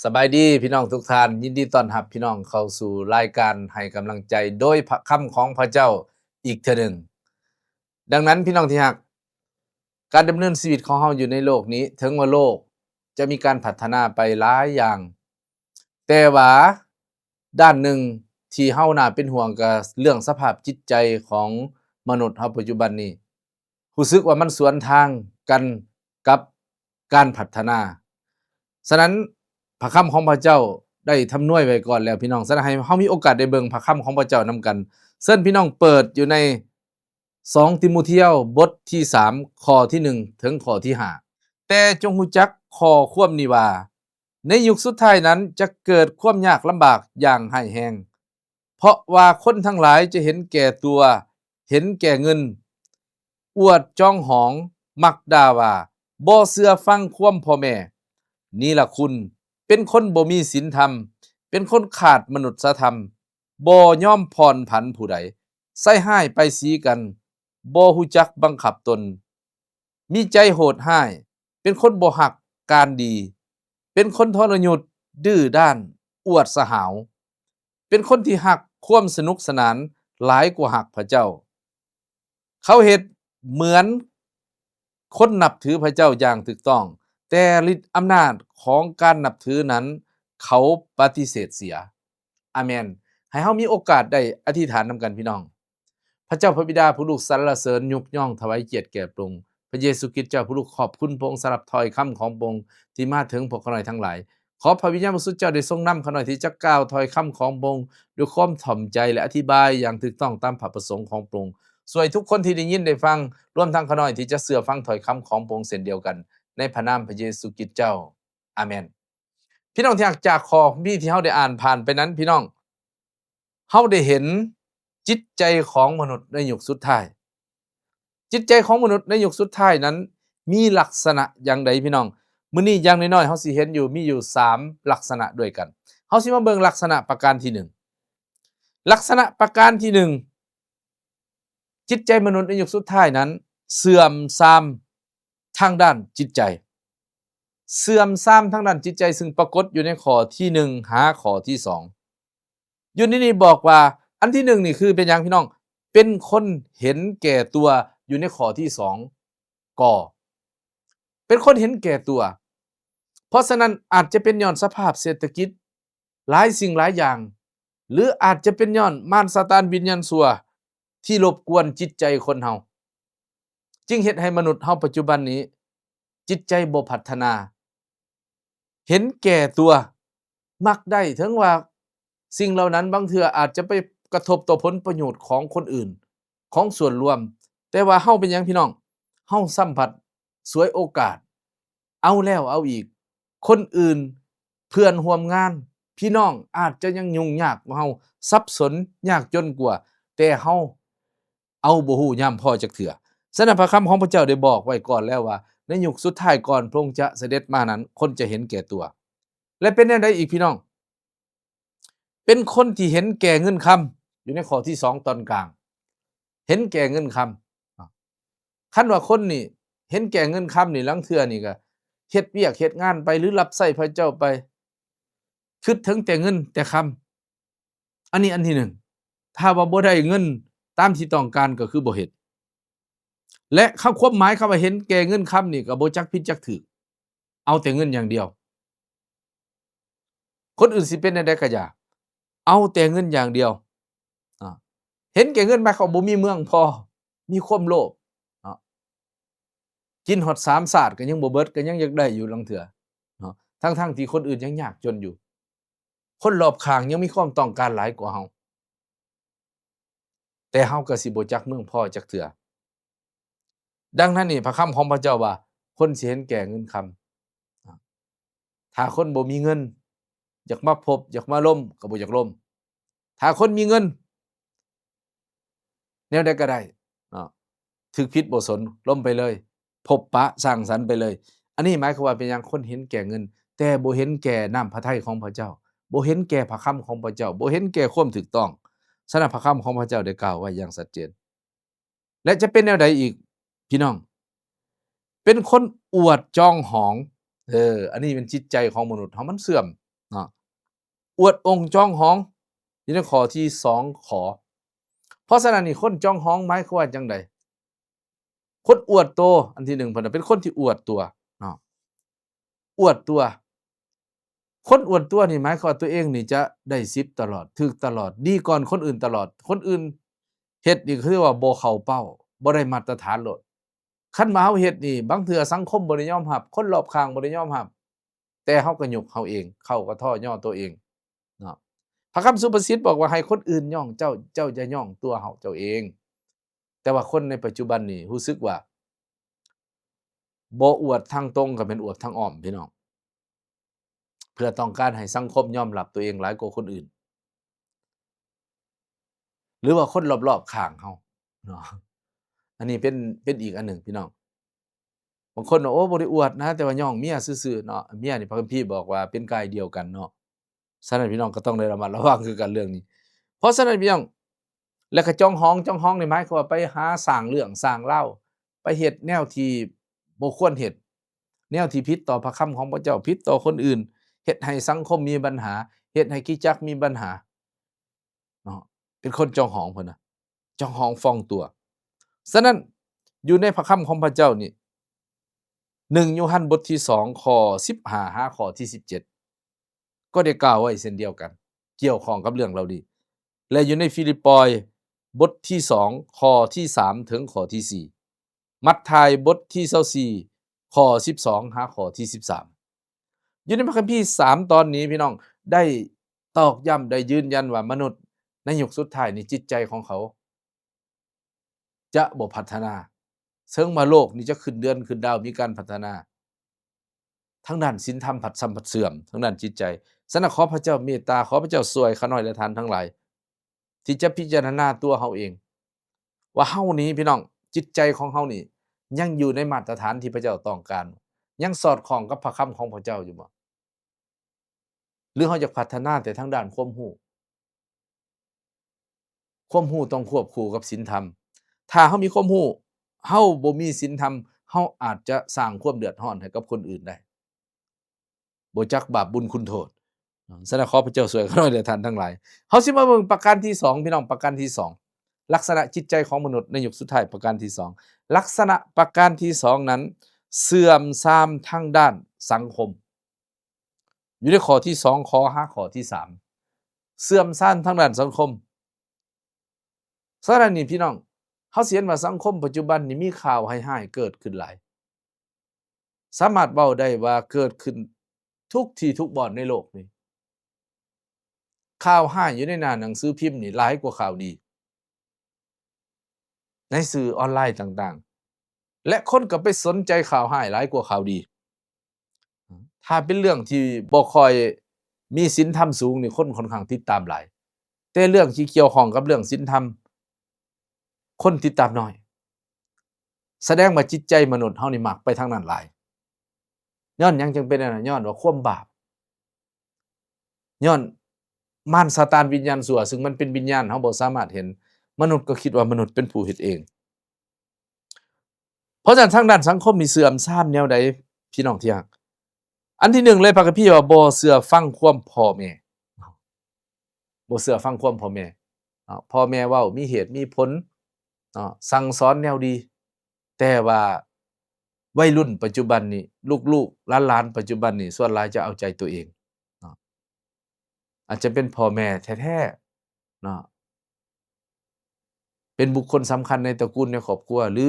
ສະບາຍດີພີ່ນ້ອງທຸກທ່ານ, ຍິນດີຕ້ອນຮັບພີ່ນ້ອງເຂົ້າສູ່ລາຍການໃຫ້ກຳລັງໃຈໂດຍພະຄຳຂອງພະເຈົ້າອີກເທື່ອໜຶ່ງ. ດັ່ງນັ້ນພີ່ນ້ອງທີ່ຮັກ, ການດຳເນີນຊີວິດຂອງເຮົາຢູ່ໃນໂລກນີ້, ເຖິງວ່າໂລກຈະມີການພັດທະນາໄປຫຼາຍຢ່າງ, ແຕ່ວ່າດ້ານໜຶ່ງທີ່ເຮົາໜ້າເປັນຫ່ວງ ກໍເລື່ອງສະພາບຈິດໃຈຂອງມະນຸດເຮົາປັດຈຸບັນນີ້. ຮູ້ສຶກວ່າມັນສວນທາງກັນກັບການພັດທະນາ. ສະນັ້ນ ພະຄຳຂອງພະເຈົ້າໄດ້ທຳນວຍໄວ້ກ່ອນແລ້ວພີ່ນ້ອງ. ສະນັ້ນ ໃຫ້ເຮົາມີໂອກາດໄດ້ເບິ່ງພະຄຳຂອງພະເຈົ້ານຳກັນ. ເຊີນພີ່ນ້ອງເປີດຢູ່ໃນ ສອງ ຕີໂມທຽວ ບົດທີສາມ ຂໍ້ທີໜຶ່ງ ເຖິງຂໍ້ທີຫ້າ. ແຕ່ຈົ່ງຮູ້ຈັກຂໍ້ຄວາມນີ້ວ່າ, ໃນຍຸກສຸດທ້າຍນັ້ນຈະເກີດຄວາມຍາກລຳບາກຢ່າງຮ້າຍແຮງ, ເພາະວ່າຄົນທັງຫຼາຍຈະເຫັນແກ່ຕົວ, ເຫັນແກ່ເງິນ, ອວດຈອງຫອງ, ມັກດ່າວ່າ, ບໍ່ເຊື່ອຟັງຄວາມພໍ່ແມ່, ນີລະຄຸນ, ເປັນຄົນບໍ່ມີສິນທຳ, ເປັນຄົນຂາດມະນຸດສະທຳ, ບໍ່ຍອມຜ່ອນຜັນຜູ້ໃດ, ໃສ່ຮ້າຍປ້າຍສີກັນ, ບໍ່ຮູ້ຈັກບັງຄັບຕົນ, ມີໃຈໂຫດຮ້າຍ, ເປັນຄົນບໍ່ຮັກການດີ, ເປັນຄົນທໍລະຍຸດ, ດື້ດ້ານ, ອວດສະຫາວ, ເປັນຄົນທີ່ຮັກຄວາມສະໜຸກສະໜານຫຼາຍກວ່າຮັກພະເຈົ້າ. ເຂົາເຮັດເໝືອນຄົນນັບຖືພະເຈົ້າຢ່າງຖືກຕ້ອງ, ແຕ່ລິດອຳນາດຂອງການນັບຖືນັ້ນເຂົາປະຕິເສດເສຍ. ອາເມນ. ໃຫ້ເຮົາມີໂອກາດໄດ້ອະທິຖານນຳກັນພີ່ນ້ອງ. ພະເຈົ້າພະບິດາ ຜູ້ລູກສັນລະເສີນຍົກຍ້ອງຖວາຍກຽດແກ່ພະອົງ, ພະເຢຊູຄຣິດເຈົ້າ ຜູ້ລູກຂອບຄຸນພະອົງສຳລັບຖ້ອຍຄຳຂອງພະອົງທີ່ມາເຖິງພວກຂ້ານ້ອຍທັງຫຼາຍ. ຂໍພະວິນຍານບໍລິສຸດເຈົ້າໄດ້ຊົງນຳຂ້ານ້ອຍທີ່ຈະກ່າວຖ້ອຍຄຳຂອງພະອົງດ້ວຍຄວາມຖ່ອມໃຈ ແລະ ອະທິບາຍຢ່າງຖືກຕ້ອງຕາມພະປະສົງຂອງພະອົງ. ຊ່ວຍທຸກຄົນທີ່ໄດ້ຍິນໄດ້ຟັງ, ລວມທັງຂ້ານ້ອຍທີ່ຈະເຊື່ອຟັງຖ້ອຍຄຳຂອງພະອົງເຊັ່ນດຽວກັນ, ໃນພະນາມພະເຢຊູຄຣິດເຈົ້າ. ອາເມນ. ພີ່ນ້ອງທີ່ຮັກ, ຈາກຂໍ້ຄຳພີທີ່ເຮົາໄດ້ອ່ານຜ່ານໄປນັ້ນ, ພີ່ນ້ອງ, ເຮົາໄດ້ເຫັນຈິດໃຈຂອງມະນຸດໃນຍຸກສຸດທ້າຍ. ຈິດໃຈຂອງມະນຸດໃນຍຸກສຸດທ້າຍນັ້ນມີລັກສະນະຢ່າງໃດພີ່ນ້ອງ? ມື້ນີ້ຢ່າງນ້ອຍໆເຮົາຊິເຫັນຢູ່ ມີຢູ່ສາມລັກສະນະດ້ວຍກັນ. ເຮົາຊິມາເບິ່ງລັກສະນະປະການທີໜຶ່ງ. ລັກສະນະປະການທີໜຶ່ງ, ຈິດໃຈມະນຸດໃນຍຸກສຸດທ້າຍນັ້ນເສື່ອມຊາມທາງດ້ານຈິດໃຈ. ເສື່ອມຊາມທາງດ້ານຈິດໃຈ, ຊຶ່ງປາກົດຢູ່ໃນຂໍ້ທີໜຶ່ງຫາຂໍ້ທີສອງ. ຢູ່ໃນນີ້ບອກວ່າ ອັນທີໜຶ່ງນີ້ຄືເປັນຫຍັງພີ່ນ້ອງ? ເປັນຄົນເຫັນແກ່ຕົວຢູ່ໃນຂໍ້ທີສອງ ກໍເປັນຄົນເຫັນແກ່ຕົວ. ເພາະສະນັ້ນອາດຈະເປັນຍ້ອນສະພາບເສດຖະກິດ ຫຼາຍສິ່ງຫຼາຍຢ່າງ ຫຼື ອາດຈະເປັນຍ້ອນມານຊາຕານວິນຍານຊົ່ວທີ່ລົບກວນຈິດໃຈຄົນເຮົາ, ຈຶ່ງເຮັດໃຫ້ມະນຸດເຮົາປັດຈຸບັນນີ້ຈິດໃຈບໍ່ພັດທະນາ, ເຫັນແກ່ຕົວ, ມັກໄດ້, ເຖິງວ່າສິ່ງເຫຼົ່ານັ້ນບາງເທື່ອອາດຈະໄປກະທົບຕໍ່ຜົນປະໂຫຍດຂອງຄົນອື່ນ, ຂອງສ່ວນລວມ, ແຕ່ວ່າເຮົາເປັນຫຍັງພີ່ນ້ອງ? ເຮົາຊ້ຳພັດສວຍໂອກາດ, ເອົາແລ້ວເອົາອີກ, ຄົນອື່ນ, ເພື່ອນຮ່ວມງານ, ພີ່ນ້ອງອາດຈະຍັງຫຍຸ້ງຍາກກວ່າເຮົາ, ສັບສົນ, ຍາກຈົນກວ່າ, ແຕ່ເຮົາ ເອົາບໍ່ຮູ້ຍາມພໍຈັກເທື່ອ. ສະນັ້ນ ພະຄຳຂອງພະເຈົ້າໄດ້ບອກໄວ້ກ່ອນແລ້ວວ່າ ໃນຍຸກສຸດທ້າຍກ່ອນພະອົງຈະສະເດັດມານັ້ນ, ຄົນຈະເຫັນແກ່ຕົວ ແລະ ເປັນແນວໃດອີກພີ່ນ້ອງ? ເປັນຄົນທີ່ເຫັນແກ່ເງິນຄຳ, ຢູ່ໃນຂໍ້ທີສອງຕອນກາງ, ເຫັນແກ່ເງິນຄຳ. ຄັນວ່າຄົນນີ້ເຫັນແກ່ເງິນຄຳນີ້, ລາງເທື່ອນີ້ກໍເຮັດວຽກເຮັດງານໄປ ຫຼື ຮັບໃຊ້ພະເຈົ້າໄປ, ຄິດເຖິງແຕ່ເງິນແຕ່ຄຳ. ອັນນີ້ອັນທີໜຶ່ງ, ຖ້າວ່າບໍ່ໄດ້ເງິນຕາມທີ່ຕ້ອງການກໍຄືບໍ່ເຮັດ. ແລະ ຄຳ ຄວາມໝາຍຄຳວ່າເຫັນແກ່ເງິນຄຳນີ້ກໍບໍ່ຈັກຜິດຈັກຖືກ, ເອົາແຕ່ເງິນຢ່າງດຽວ. ຄົນອື່ນຊິເປັນແນວໃດກໍຢ່າ, ເອົາແຕ່ເງິນຢ່າງດຽວ. ອາ, ເຫັນແກ່ເງິນໝາຍຄວາມບໍ່ມີເມືອງພໍ, ມີຄວາມໂລບເນາະ, ກິນຮອດສາມຊາດກໍຍັງບໍ່ເບິດ, ກໍຍັງຢາກໄດ້ຢູ່ລາງເທື່ອເນາະ, ທັງໆທີ່ຄົນອື່ນຍັງຍາກຈົນຢູ່. ຄົນລອບຂ້າງຍັງມີຄວາມຕ້ອງການຫຼາຍກວ່າເຮົາ, ແຕ່ເຮົາກໍຊິບໍ່ຈັກເມືອງພໍຈັກເທື່ອ. ດັ່ງນັ້ນນີ້ ພະຄຳຂອງພະເຈົ້າວ່າ ຄົນຊິເຫັນແກ່ເງິນຄຳ. ຖ້າຄົນບໍ່ມີເງິນ, ຢາກມາພົບ, ຢາກມາລົມ, ກໍບໍ່ຢາກລົມ. ຖ້າຄົນມີເງິນ, ແນວໃດກໍໄດ້ເນາະ, ຖືກຜິດບໍ່ສົນ, ລົມໄປເລີຍ, ພົບປະສັງສັນໄປເລີຍ. ອັນນີ້ໝາຍຄວາມວ່າເປັນຫຍັງ? ຄົນເຫັນແກ່ເງິນ, ແຕ່ບໍ່ເຫັນແກ່ນ້ຳພະໄທຂອງພະເຈົ້າ, ບໍ່ເຫັນແກ່ພະຄຳຂອງພະເຈົ້າ, ບໍ່ເຫັນແກ່ຄວາມຖືກຕ້ອງ. ສະນັ້ນ ພະຄຳຂອງພະເຈົ້າໄດ້ກ່າວໄວ້ຢ່າງຊັດເຈນ. ແລະ ຈະເປັນແນວໃດອີກ ພີ່ນ້ອງ? ເປັນຄົນອວດຈອງຫອງ. ເອີ, ອັນນີ້ເປັນຈິດໃຈຂອງມະນຸດເຮົາ, ມັນເສື່ອມ. ເນາະ ອວດອົງຈອງຫອງ ຢູ່ໃນຂໍ້ທີສອງ ຂໍ້. ເພາະສະນັ້ນນີ້ ຄົນຈອງຫອງໝາຍຄວາມວ່າຈັ່ງໃດ? ຄົນອວດໂຕ ອັນທີໜຶ່ງ ເພິ່ນວ່າເປັນຄົນທີ່ອວດຕົວເນາະ ອວດຕົວ. ຄົນອວດຕົວນີ້ໝາຍຄວາມວ່າຕົວເອງນີ້ຈະໄດ້ສິບຕະຫຼອດ ຖືກຕະຫຼອດ ດີກ່ອນຄົນອື່ນຕະຫຼອດ ຄົນອື່ນເຮັດນີ້ຄືວ່າບໍ່ເຂົ້າເປົ້າ ບໍ່ໄດ້ມາດຕະຖານໂລດ. ຄັນວ່າເຮົາເຮັດນີ້ ບາງເທື່ອສັງຄົມບໍ່ໄດ້ຍອມຮັບ ຄົນລອບຂ້າງບໍ່ໄດ້ຍອມຮັບ ແຕ່ເຮົາກໍຍົກເຮົາເອງ ເຮົາກໍທໍ້ຍໍຕົວເອງເນາະ. ພະຄຳສຸພາສິດບອກວ່າ ໃຫ້ຄົນອື່ນຍ້ອງເຈົ້າ ເຈົ້າຢ່າຍ້ອງຕົວເຮົາເຈົ້າເອງ. ແຕ່ວ່າຄົນໃນປັດຈຸບັນນີ້ຮູ້ສຶກວ່າ ບໍ່ອວດທາງຕົງກໍແມ່ນອວດທາງອ້ອມ ພີ່ນ້ອງ ເພື່ອຕ້ອງການໃຫ້ສັງຄົມຍອມຮັບຕົວເອງຫຼາຍກວ່າຄົນອື່ນ ຫຼືວ່າຄົນລອບໆຂ້າງເຮົາເນາະ. ອັນນີ້ເປັນ ເປັນອີກອັນໜຶ່ງ ພີ່ນ້ອງ. ບາງຄົນວ່າ ໂອ້ ບໍ່ໄດ້ອວດນະ ແຕ່ວ່າຍ້ອງເມຍຊື່ໆເນາະ. ເມຍນີ້ພະຄຳພີບອກວ່າເປັນກາຍດຽວກັນເນາະ. ສະນັ້ນ ພີ່ນ້ອງກໍຕ້ອງໄດ້ລະມັດລະວັງຄືກັນເລື່ອງນີ້. ເພາະສະນັ້ນ ພີ່ນ້ອງ ແລ້ວກໍຈອງຫອງ ຈອງຫອງນີ້ໝາຍຄວາມວ່າໄປຫາສ້າງເລື່ອງສ້າງລາວ ໄປເຮັດແນວທີ່ບໍ່ຄວນເຮັດ ແນວທີ່ຜິດຕໍ່ພະຄຳຂອງພະເຈົ້າ ຜິດຕໍ່ຄົນອື່ນ ເຮັດໃຫ້ສັງຄົມມີບັນຫາ ເຮັດໃຫ້ຄຣິສຕະຈັກມີບັນຫາເນາະ. ເປັນຄົນຈອງຫອງ ເພິ່ນນະ ຈອງຫອງຟອງຕົວ. ສະນັ້ນ ຢູ່ໃນພະຄຳຂອງພະເຈົ້ານີ້ ໜຶ່ງໂຍຮັນບົດທີສອງ ຂໍ້ສິບຫ້າ ຫາຂໍ້ທີສິບເຈັດ ກໍໄດ້ກ່າວໄວ້ເຊັ່ນດຽວກັນ ກ່ຽວຂ້ອງກັບເລື່ອງເຫຼົ່ານີ້ ແລະ ຢູ່ໃນຟີລິບປອຍບົດທີສອງ ຂໍ້ທີສາມ ເຖິງຂໍ້ທີສີ່ ມັດທາຍບົດທີຊາວສີ່ ຂໍ້ສິບສອງ ຫາຂໍ້ທີສິບສາມ. ຢູ່ໃນພະຄຳພີສາມຕອນນີ້ ພີ່ນ້ອງ ໄດ້ຕອກຢ້ຳ ໄດ້ຢືນຢັນວ່າມະນຸດໃນຍຸກສຸດທ້າຍນີ້ ຈິດໃຈຂອງເຂົາ ຈະບໍ່ພັດທະນາ ເຊິ່ງວ່າໂລກນີ້ຈະຂຶ້ນເດືອນຂຶ້ນດາວ ມີການພັດທະນາ ທາງດ້ານສິນທຳພັດຊຳພັດເສື່ອມ ທາງດ້ານຈິດໃຈ. ສະນັ້ນ ຂໍພະເຈົ້າເມດຕາ ຂໍພະເຈົ້າຊ່ວຍຂ້ານ້ອຍ ແລະ ທ່ານທັງຫຼາຍ ທີ່ຈະພິຈາລະນາຕົວເຮົາເອງ ວ່າເຮົານີ້ ພີ່ນ້ອງ ຈິດໃຈຂອງເຮົານີ້ ຍັງຢູ່ໃນມາດຕະຖານທີ່ພະເຈົ້າຕ້ອງການ ຍັງສອດຄ່ອງກັບພະຄຳຂອງພະເຈົ້າຢູ່ບໍ່? ຫຼືເຮົາຢາກພັດທະນາແຕ່ທາງດ້ານຄວາມຮູ້? ຄວາມຮູ້ຕ້ອງຄວບຄູ່ກັບສິນທຳ. ຖ້າເຮົາມີຄວາມຮູ້ ເຮົາບໍ່ມີສິນທຳ ເຮົາອາດຈະສ້າງຄວາມເດືອດຮ້ອນໃຫ້ກັບຄົນອື່ນໄດ້ ບໍ່ຈັກບາບບຸນຄຸນໂທດ. ສະນັ້ນ ຂໍພະເຈົ້າຊ່ວຍຂ້ານ້ອຍ ແລະ ທ່ານທັງຫຼາຍ. ເຮົາຊິມາເບິ່ງປະການທີສອງ ພີ່ນ້ອງ ປະການທີສອງ ລັກສະນະຈິດໃຈຂອງມະນຸດໃນຍຸກສຸດທ້າຍ. ປະການທີສອງ ລັກສະນະປະການທີສອງນັ້ນ ເສື່ອມຊາມທາງດ້ານສັງຄົມ. ຢູ່ໃນຂໍ້ທີສອງ ຂໍ້ ຫາຂໍ້ທີສາມ ເສື່ອມຊາມທາງດ້ານສັງຄົມ. ສະນັ້ນນີ້ ພີ່ນ້ອງ ເຮົາຊິເຫັນວ່າສັງຄົມປັດຈຸບັນນີ້ມີຂ່າວຮ້າຍໆເກີດຂຶ້ນຫຼາຍ ສາມາດເວົ້າໄດ້ວ່າເກີດຂຶ້ນທຸກທີ່ທຸກບ່ອນໃນໂລກນີ້. ຂ່າວຮ້າຍຢູ່ໃນໜ້າໜັງສືພິມນີ້ຫຼາຍກວ່າຂ່າວດີ ໃນສື່ອອນລາຍຕ່າງໆ ແລະ ຄົນກໍໄປສົນໃຈຂ່າວຮ້າຍຫຼາຍກວ່າຂ່າວດີ. ຖ້າເປັນເລື່ອງທີ່ບໍ່ຄ່ອຍມີສິນທຳສູງນີ້ ຄົນຂ້ອນຂ້າງຕິດຕາມຫຼາຍ, ແຕ່ເລື່ອງທີ່ກ່ຽວຂ້ອງກັບເລື່ອງສິນທຳ ຄົນຕິດຕາມໜ້ອຍ. ສະແດງວ່າຈິດໃຈມະນຸດເຮົານີ້ມັກໄປທາງນັ້ນຫຼາຍ. ຍ້ອນຫຍັງຈຶ່ງເປັນແນວນັ້ນ? ຍ້ອນວ່າຄວາມບາບ, ຍ້ອນມານຊາຕານວິນຍານຊົ່ວ ຊຶ່ງມັນເປັນວິນຍານເຮົາບໍ່ສາມາດເຫັນ, ມະນຸດກໍຄິດວ່າມະນຸດເປັນຜູ້ເຮັດເອງ. ເພາະສະນັ້ນ ທາງດ້ານສັງຄົມນີ້ເສື່ອມຊາມແນວໃດ ພີ່ນ້ອງທີ່ຮັກ? ອັນທີໜຶ່ງເລີຍ ພະຄຳພີວ່າບໍ່ເຊື່ອຟັງຄວາມພໍ່ແມ່, ບໍ່ເຊື່ອຟັງຄວາມພໍ່ແມ່ເນາະ. ພໍ່ແມ່ເວົ້າມີເຫດມີຜົນເນາະ, ສັ່ງສອນແນວດີ, ແຕ່ວ່າໄວລຸ້ນປັດຈຸບັນນີ້ ລູກໆຫຼານໆປັດຈຸບັນນີ້ ສ່ວນຫຼາຍຈະເອົາໃຈຕົວເອງເນາະ. ອາດຈະເປັນພໍ່ແມ່ແທ້ໆເນາະ, ເປັນບຸກຄົນສຳຄັນໃນຕະກູນ ໃນຄອບຄົວ ຫຼື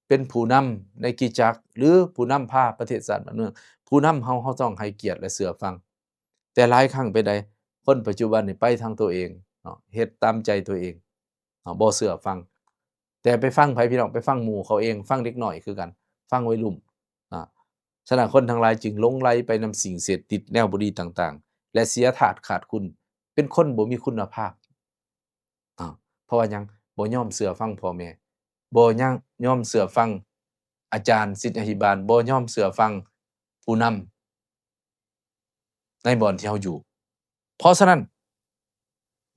ເປັນຜູ້ນຳໃນຄຣິສຕະຈັກ ຫຼື ຜູ້ນຳພາປະເທດຊາດບ້ານເມືອງ. ຜູ້ນຳເຮົາ ເຮົາຕ້ອງໃຫ້ກຽດ ແລະ ເຊື່ອຟັງ. ແຕ່ຫຼາຍຄັ້ງເປັນໃດ? ຄົນປັດຈຸບັນນີ້ໄປທາງຕົວເອງເນາະ, ເຮັດຕາມໃຈຕົວເອງເນາະ, ບໍ່ເຊື່ອຟັງ. ແຕ່ໄປຟັງໃຜ ພີ່ນ້ອງ? ໄປຟັງໝູ່ເຂົາເອງ, ຟັງເດັກນ້ອຍຄືກັນ, ຟັງໄວລຸ້ນນະ. ສະນັ້ນ ຄົນທັງຫຼາຍຈຶ່ງຫຼົງໄຫຼໄປນຳສິ່ງເສບຕິດແນວບໍ່ດີຕ່າງໆ ແລະ ເສຍທາດຂາດຄຸນ, ເປັນຄົນບໍ່ມີຄຸນນະພາບ. ເພາະວ່າຫຍັງ? ບໍ່ຍອມເຊື່ອຟັງພໍ່ແມ່, ບໍ່ຍອມເຊື່ອຟັງອາຈານສິດຍາພິບານ, ບໍ່ຍອມເຊື່ອຟັງຜູ້ນຳໃນບ່ອນທີ່ເຮົາຢູ່. ເພາະສະນັ້ນ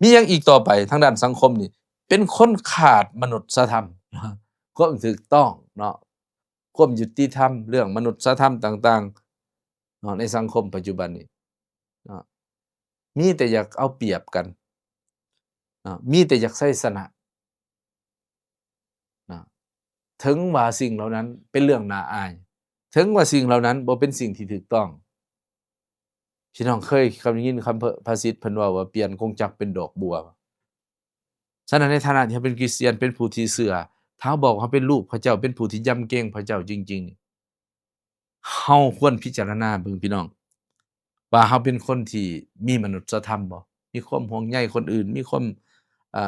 ມີຫຍັງອີກຕໍ່ໄປ? ທາງດ້ານສັງຄົມນີ້ ເປັນຄົນຂາດມະນຸດສະທຳ, ຄວາມຖືກຕ້ອງເນາະ, ຄວາມຍຸຕິທຳ, ເລື່ອງມະນຸດສະທຳຕ່າງໆເນາະ ໃນສັງຄົມປັດຈຸບັນນີ້. ເນາະ ມີແຕ່ຢາກເອົາປຽບກັນເນາະ ມີແຕ່ຢາກໄຊຊະນະເນາະ ເຖິງວ່າສິ່ງເຫຼົ່ານັ້ນເປັນເລື່ອງໜ້າອາຍ, ເຖິງວ່າສິ່ງເຫຼົ່ານັ້ນບໍ່ເປັນສິ່ງທີ່ຖືກຕ້ອງ. ພີ່ນ້ອງເຄີຍໄດ້ຍິນຄຳພະສິດເພິ່ນເວົ້າວ່າ ປ່ຽນກົງຈັກເປັນດອກບົວ. ສະນັ້ນ ໃນຖານະທີ່ເຮົາເປັນຄຣິສຕຽນ ເປັນຜູ້ທີ່ເຊື່ອ, ຖ້າເຮົາບອກເຮົາເປັນລູກພະເຈົ້າ, ເປັນຜູ້ທີ່ຢຳເກງພະເຈົ້າຈິງໆນີ້, ເຮົາຄວນພິຈາລະນາເບິ່ງ ພີ່ນ້ອງ, ວ່າເຮົາເປັນຄົນທີ່ມີມະນຸດສະທຳບໍ່? ມີຄວາມຫ່ວງໃຍຄົນອື່ນ, ມີຄວາມ ເອີ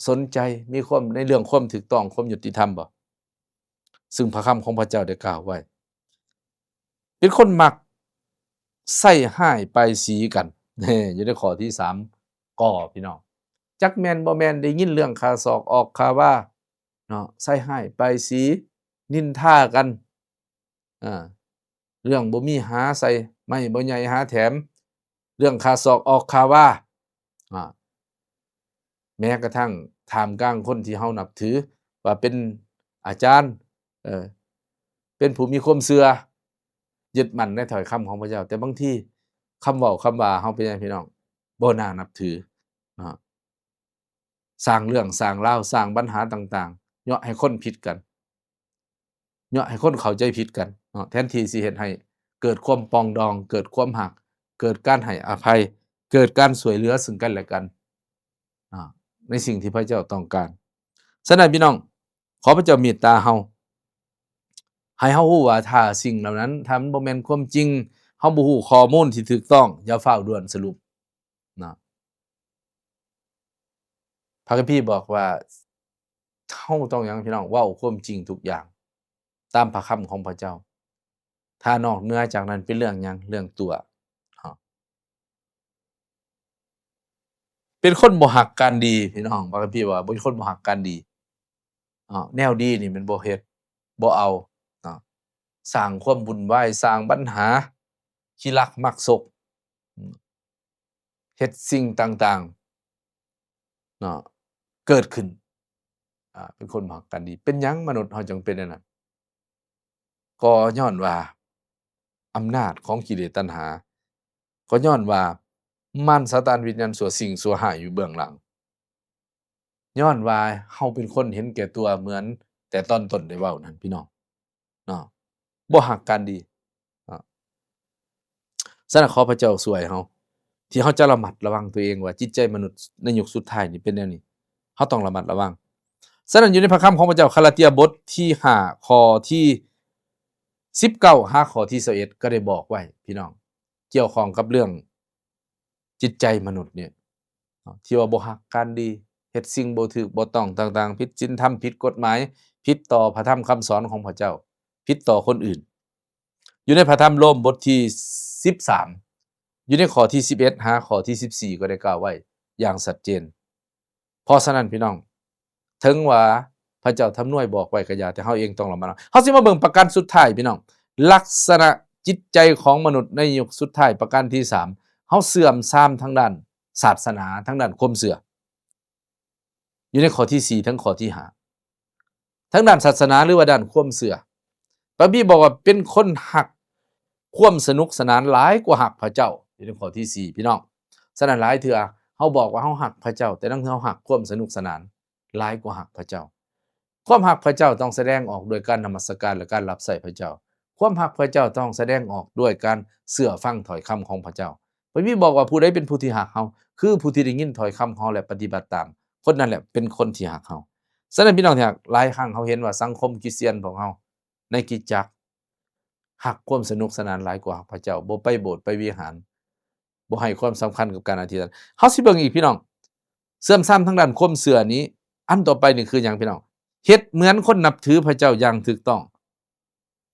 ສົນໃຈ, ມີຄວາມ ໃນເລື່ອງຄວາມຖືກຕ້ອງ, ຄວາມຍຸຕິທຳບໍ່? ຊຶ່ງພະຄຳຂອງພະເຈົ້າໄດ້ກ່າວໄວ້ ເປັນຄົນມັກໃສ່ຮ້າຍປ້າຍສີກັນ ແນ່ ຢູ່ໃນຂໍ້ທີສາມ ກໍ ພີ່ນ້ອງ, ຈັກແມ່ນບໍ່ແມ່ນ ໄດ້ຍິນເລື່ອງຂ້າສອກອອກຂ້າວາເນາະ, ໃສ່ຮ້າຍປ້າຍສີ, ນິນທາກັນ ອາ ເລື່ອງບໍ່ມີຫາໃສ່, ໄມ້ບໍ່ໃຫຍ່ຫາແຖມ, ເລື່ອງຂ້າສອກອອກຂ້າວາ ອາ ແມ້ກະທັ່ງທ່າມກາງຄົນທີ່ເຮົານັບຖືວ່າເປັນອາຈານ, ເອີ ເປັນຜູ້ມີຄວາມເຊື່ອ, ຍຶດໝັ້ນໃນຖ້ອຍຄຳຂອງພະເຈົ້າ, ແຕ່ບາງທີຄຳເວົ້າຄຳວ່າເຮົາເປັນຫຍັງ ພີ່ນ້ອງ? ບໍ່ໜ້ານັບຖືເນາະ. ສ້າງເລື່ອງສ້າງລາວ, ສ້າງບັນຫາຕ່າງໆ, ເຍາະໃຫ້ຄົນຜິດກັນ, ເຍາະໃຫ້ຄົນເຂົ້າໃຈຜິດກັນເນາະ, ແທນທີ່ຊິເຮັດໃຫ້ເກີດຄວາມປອງດອງ, ເກີດຄວາມຮັກ, ເກີດການໃຫ້ອະໄພ, ເກີດການຊ່ວຍເຫຼືອຊຶ່ງກັນແລະກັນ ອາ ໃນສິ່ງທີ່ພະເຈົ້າຕ້ອງການ. ສະນັ້ນ ພີ່ນ້ອງ, ຂໍພະເຈົ້າເມດຕາເຮົາ, ໃຫ້ເຮົາຮູ້ວ່າຖ້າສິ່ງເຫຼົ່ານັ້ນ ຖ້າມັນບໍ່ແມ່ນຄວາມຈິງ, ເຮົາບໍ່ຮູ້ຂໍ້ມູນທີ່ຖືກຕ້ອງ, ຢ່າຟ້າວດ່ວນສະຫຼຸບ. ນະ ພະຄຳພີບອກວ່າ ເຮົາຕ້ອງຫຍັງ ພີ່ນ້ອງ? ເວົ້າຄວາມຈິງທຸກຢ່າງ ຕາມພະຄຳຂອງພະເຈົ້າ. ຖ້ານອກເໜືອຈາກນັ້ນເປັນເລື່ອງຫຍັງ? ເລື່ອງຕົວະເນາະ. ເປັນຄົນບໍ່ຮັກການດີ ພີ່ນ້ອງ. ພະຄຳພີວ່າ ເປັນຄົນບໍ່ຮັກການດີ. ເນາະ ແນວດີນີ້ມັນບໍ່ເຮັດ ບໍ່ເອົາເນາະ, ສ້າງຄວາມວຸ່ນວາຍ ສ້າງບັນຫາ ຂີ້ລັກມັກສົກ ເຮັດສິ່ງຕ່າງໆເນາະ ເກີດຂຶ້ນ. ອາ ເປັນຄົນບໍ່ຮັກການດີ. ເປັນຫຍັງມະນຸດເຮົາຈຶ່ງເປັນແນວນັ້ນ? ກໍຍ້ອນວ່າອຳນາດຂອງກິເລດຕັນຫາ, ກໍຍ້ອນວ່າມານຊາຕານ ວິນຍານຊົ່ວ ສິ່ງຊົ່ວຮ້າຍຢູ່ເບື້ອງຫຼັງ. ຍ້ອນວ່າເຮົາເປັນຄົນເຫັນແກ່ຕົວ ເໝືອນແຕ່ຕອນຕົ້ນໄດ້ເວົ້ານັ້ນ ພີ່ນ້ອງເນາະ, ບໍ່ຮັກການດີເນາະ. ສະນັ້ນ ຂໍພະເຈົ້າຊ່ວຍເຮົາ ທີ່ເຮົາຈະລະມັດລະວັງຕົວເອງວ່າ ຈິດໃຈມະນຸດໃນຍຸກສຸດທ້າຍນີ້ເປັນແນວນີ້, ເຮົາຕ້ອງລະມັດລະວັງ. ສະນັ້ນ ຢູ່ໃນພະຄຳຂອງພະເຈົ້າ ກາລາເຕຍບົດທີຫ້າ ຂໍ້ທີສິບເກົ້າ ຫາຂໍ້ທີຊາວເອັດ ກໍໄດ້ບອກໄວ້ ພີ່ນ້ອງ, ກ່ຽວຂ້ອງກັບເລື່ອງ ຈິດໃຈມະນຸດນີ້ເນາະ ທີ່ວ່າບໍ່ຮັກການດີ, ເຮັດສິ່ງບໍ່ຖືກບໍ່ຕ້ອງຕ່າງໆ, ຜິດສິນທຳ, ຜິດກົດໝາຍ, ຜິດຕໍ່ພະທຳຄຳສອນຂອງພະເຈົ້າ, ຜິດຕໍ່ຄົນອື່ນ. ຢູ່ໃນພະທຳໂລມບົດທີສິບສາມ ຢູ່ໃນຂໍ້ທີສິບເອັດ ຫາຂໍ້ທີສິບສີ່ ກໍໄດ້ກ່າວໄວ້ຢ່າງຊັດເຈນ. ເພາະສະນັ້ນ ພີ່ນ້ອງ, ເຖິງວ່າພະເຈົ້າທຳນວຍບອກໄວ້ກະຢ່າ, ແຕ່ເຮົາເອງຕ້ອງລະມັດລະວັງ. ເຮົາຊິມາເບິ່ງປະການສຸດທ້າຍ ພີ່ນ້ອງ, ລັກສະນະຈິດໃຈຂອງມະນຸດໃນຍຸກສຸດທ້າຍ ປະການທີສາມ ເຮົາເສື່ອມຊາມທາງດ້ານສາສະໜາ, ທາງດ້ານຄວາມເຊື່ອ. ຢູ່ໃນຂໍ້ທີສີ່ ເຖິງຂໍ້ທີຫ້າ ທາງດ້ານສາສະໜາ ຫຼືວ່າດ້ານຄວາມເຊື່ອ. ພະຄຳພີບອກວ່າເປັນຄົນຮັກຄວາມສະໜຸກສະໜານຫຼາຍກວ່າຮັກພະເຈົ້າ, ຢູ່ໃນຂໍ້ທີສີ່ ພີ່ນ້ອງ. ສະນັ້ນ ຫຼາຍເທື່ອເຮົາບອກວ່າເຮົາຮັກພະເຈົ້າ, ແຕ່ລາງເທື່ອເຮົາຮັກຄວາມສະໜຸກສະໜານຫຼາຍກວ່າຮັກພະເຈົ້າ. ຄວາມຮັກພະເຈົ້າຕ້ອງສະແດງອອກດ້ວຍການນະມັດສະການ ແລະ ການຮັບໃຊ້ພະເຈົ້າ. ຄວາມຮັກພະເຈົ້າຕ້ອງສະແດງອອກດ້ວຍການເຊື່ອຟັງຖ້ອຍຄຳຂອງພະເຈົ້າ. ພະຄຳພີບອກວ່າ ຜູ້ໃດເປັນຜູ້ທີ່ຮັກເຮົາ? ຄືຜູ້ທີ່ໄດ້ຍິນຖ້ອຍຄຳຂອງເຮົາ ແລະ ປະຕິບັດຕາມ, ຄົນນັ້ນແຫຼະເປັນຄົນທີ່ຮັກເຮົາ. ສະນັ້ນ ພີ່ນ້ອງທີ່ຮັກ, ຫຼາຍຄັ້ງເຮົາເຫັນວ່າສັງຄົມຄຣິສຕຽນຂອງເຮົາ ໃນຄຣິສຕະຈັກ ຮັກຄວາມສະໜຸກສະໜານຫຼາຍກວ່າຮັກພະເຈົ້າ, ບໍ່ໄປໂບດໄປວິຫານ, ບໍ່ໃຫ້ຄວາມສຳຄັນກັບການອະທິຖານ. ເຮົາຊິເບິ່ງອີກ ພີ່ນ້ອງ, ເສື່ອມຊາມທາງດ້ານຄວາມເຊື່ອນີ້, ອັນຕໍ່ໄປນີ້ຄືຫຍັງ ພີ່ນ້ອງ? ເຮັດເໝືອນຄົນນັບຖືພະເຈົ້າຢ່າງຖືກຕ້ອງ,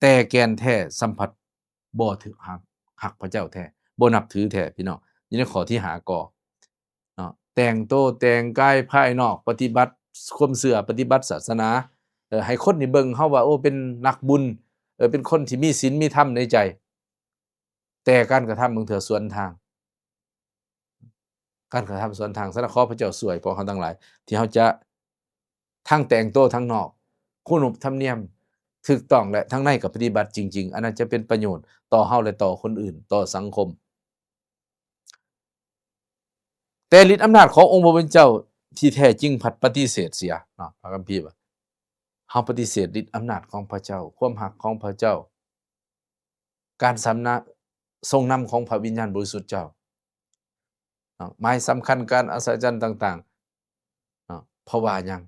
ແຕ່ແກ່ນແທ້ສຳພັດບໍ່ຖືກຮັກ, ຮັກພະເຈົ້າແທ້, ບໍ່ນັບຖືແທ້ ພີ່ນ້ອງ. ຢູ່ໃນຂໍ້ທີຫ້າ ກໍ ເນາະ, ແຕ່ງໂຕແຕ່ງກາຍພາຍນອກ, ປະຕິບັດຄວາມເຊື່ອ, ປະຕິບັດສາສະໜາ, ເອີ ໃຫ້ຄົນນີ້ເບິ່ງເຮົາວ່າ ໂອ້ ເປັນນັກບຸນ, ເອີ ເປັນຄົນທີ່ມີສິນມີທຳໃນໃຈ, ແຕ່ການກະທຳບາງເທື່ອສວນທາງ, ການກະທຳສວນທາງ. ສະນັ້ນ ຂໍພະເຈົ້າຊ່ວຍພວກເຮົາທັງຫຼາຍ ທີ່ເຮົາຈະທັງແຕ່ງໂຕທາງນອກ, ຄຸນນະທຳນຽມຖືກຕ້ອງ ແລະ ທາງໃນກໍປະຕິບັດຈິງໆ. ອັນນັ້ນຈະເປັນປະໂຫຍດຕໍ່ເຮົາ ແລະ ຕໍ່ຄົນອື່ນ, ຕໍ່ສັງຄົມ. ແຕ່ລິດອຳນາດຂອງອົງພະຜູ້ເປັນເຈົ້າທີ່ແທ້ຈິງພັດປະຕິເສດເສຍເນາະ. ພະຄຳພີວ່າ ເຮົາປະຕິເສດລິດອຳນາດຂອງພະເຈົ້າ, ຄວາມຮັກຂອງພະເຈົ້າ, ການສຳນະ ຊົງນຳຂອງພະວິນຍານບໍລິສຸດເຈົ້າເນາະ, ໝາຍສຳຄັນ ການອັດສະຈັນຕ່າງໆເນາະ. ເພາະວ່າຫຍັງ?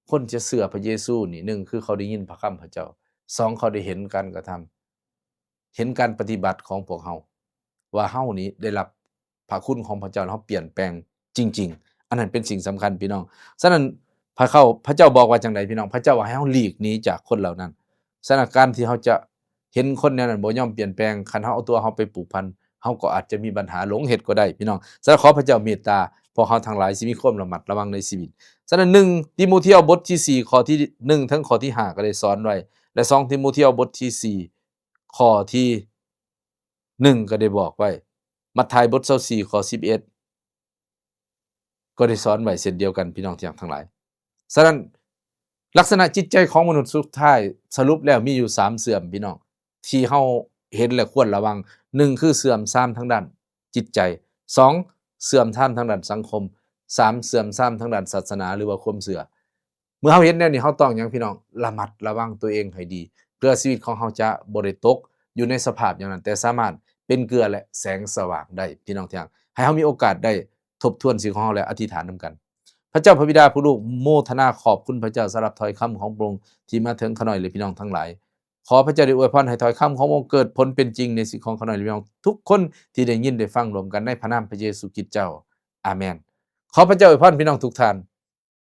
ຄົນຈະເຊື່ອພະເຢຊູນີ້ ໜຶ່ງ ຄືເຂົາໄດ້ຍິນພະຄຳພະເຈົ້າ, ສອງ ເຂົາໄດ້ເຫັນການກະທຳ, ເຫັນການປະຕິບັດຂອງພວກເຮົາ ວ່າເຮົານີ້ໄດ້ຮັບ ພະຄຸນຂອງພະເຈົ້າ ເຮົາປ່ຽນແປງຈິງໆ. ອັນນັ້ນເປັນສິ່ງສຳຄັນ ພີ່ນ້ອງ. ສະນັ້ນ ພະເຈົ້າ ພະເຈົ້າບອກວ່າຈັ່ງໃດ ພີ່ນ້ອງ? ພະເຈົ້າວ່າໃຫ້ເຮົາຫຼີກໜີຈາກຄົນເຫຼົ່ານັ້ນ. ສະນັ້ນ ການທີ່ເຮົາຈະເຫັນຄົນແນວນັ້ນບໍ່ຍອມປ່ຽນແປງ, ຄັນເຮົາເອົາຕົວເຮົາໄປຜູກພັນ, ເຮົາກໍອາດຈະມີບັນຫາຫຼົງເຮັດກໍໄດ້ ພີ່ນ້ອງ. ສະນັ້ນ ຂໍພະເຈົ້າເມດຕາ ພວກເຮົາທັງຫຼາຍຊິມີຄວາມລະມັດລະວັງໃນຊີວິດ. ສະນັ້ນ ໜຶ່ງ ຕີໂມທຽວ ບົດທີສີ່ ຂໍ້ທີໜຶ່ງ ເຖິງຂໍ້ທີຫ້າ ກໍໄດ້ສອນໄວ້ ແລະ ສອງ ຕີໂມທຽວ ບົດທີສີ່ ຂໍ້ທີໜຶ່ງ ກໍໄດ້ບອກໄວ້, ມັດທາຍ ບົດຊາວສີ່ ຂໍ້ສິບເອັດ ກໍໄດ້ສອນໄວ້ເຊັ່ນດຽວກັນ ພີ່ນ້ອງທີ່ຮັກທັງຫຼາຍ. ສະນັ້ນ ລັກສະນະຈິດໃຈຂອງມະນຸດສຸດທ້າຍ ສະຫຼຸບແລ້ວມີຢູ່ສາມເສື່ອມ ພີ່ນ້ອງ, ທີ່ເຮົາເຫັນ ແລະ ຄວນລະວັງ. ໜຶ່ງ ຄືເສື່ອມຊາມທາງດ້ານຈິດໃຈ, ສອງ ເສື່ອມຊາມທາງດ້ານສັງຄົມ, ສາມ ເສື່ອມຊາມທາງດ້ານສາສະໜາ ຫຼືວ່າຄວາມເຊື່ອ. ເມື່ອເຮົາເຫັນແນວນີ້ ເຮົາຕ້ອງຫຍັງ ພີ່ນ້ອງ? ລະມັດລະວັງຕົວເອງໃຫ້ດີ ເພື່ອຊີວິດຂອງເຮົາຈະບໍ່ໄດ້ຕົກຢູ່ໃນສະພາບຢ່າງນັ້ນ, ແຕ່ສາມາດເປັນເກືອ ແລະ ແສງສະຫວ່າງໄດ້ ພີ່ນ້ອງທີ່ຮັກ. ໃຫ້ເຮົາມີໂອກາດໄດ້ທົບທວນຊີວິດຂອງເຮົາ ແລະ ອະທິຖານນຳກັນ. ພະເຈົ້າພະບິດາ ຜູ້ລູກໂມທະນາຂອບຄຸນພະເຈົ້າສຳລັບຖ້ອຍຄຳຂອງພະອົງທີ່ມາເຖິງຂ້ານ້ອຍ ແລະ ພີ່ນ້ອງທັງຫຼາຍ. ຂໍພະເຈົ້າໄດ້ອວຍພອນໃຫ້ຖ້ອຍຄຳຂອງພະອົງເກີດຜົນເປັນຈິງໃນຊີວິດຂອງຂ້ານ້ອຍ ແລະ ພີ່ນ້ອງທຸກຄົນທີ່ໄດ້ຍິນໄດ້ຟັງລວມກັນ ໃນພະນາມພະເຢຊູຄຣິດເຈົ້າ. ອາເມນ. ຂໍພະເຈົ້າອວຍພອນພີ່ນ້ອງທຸກທ່ານ.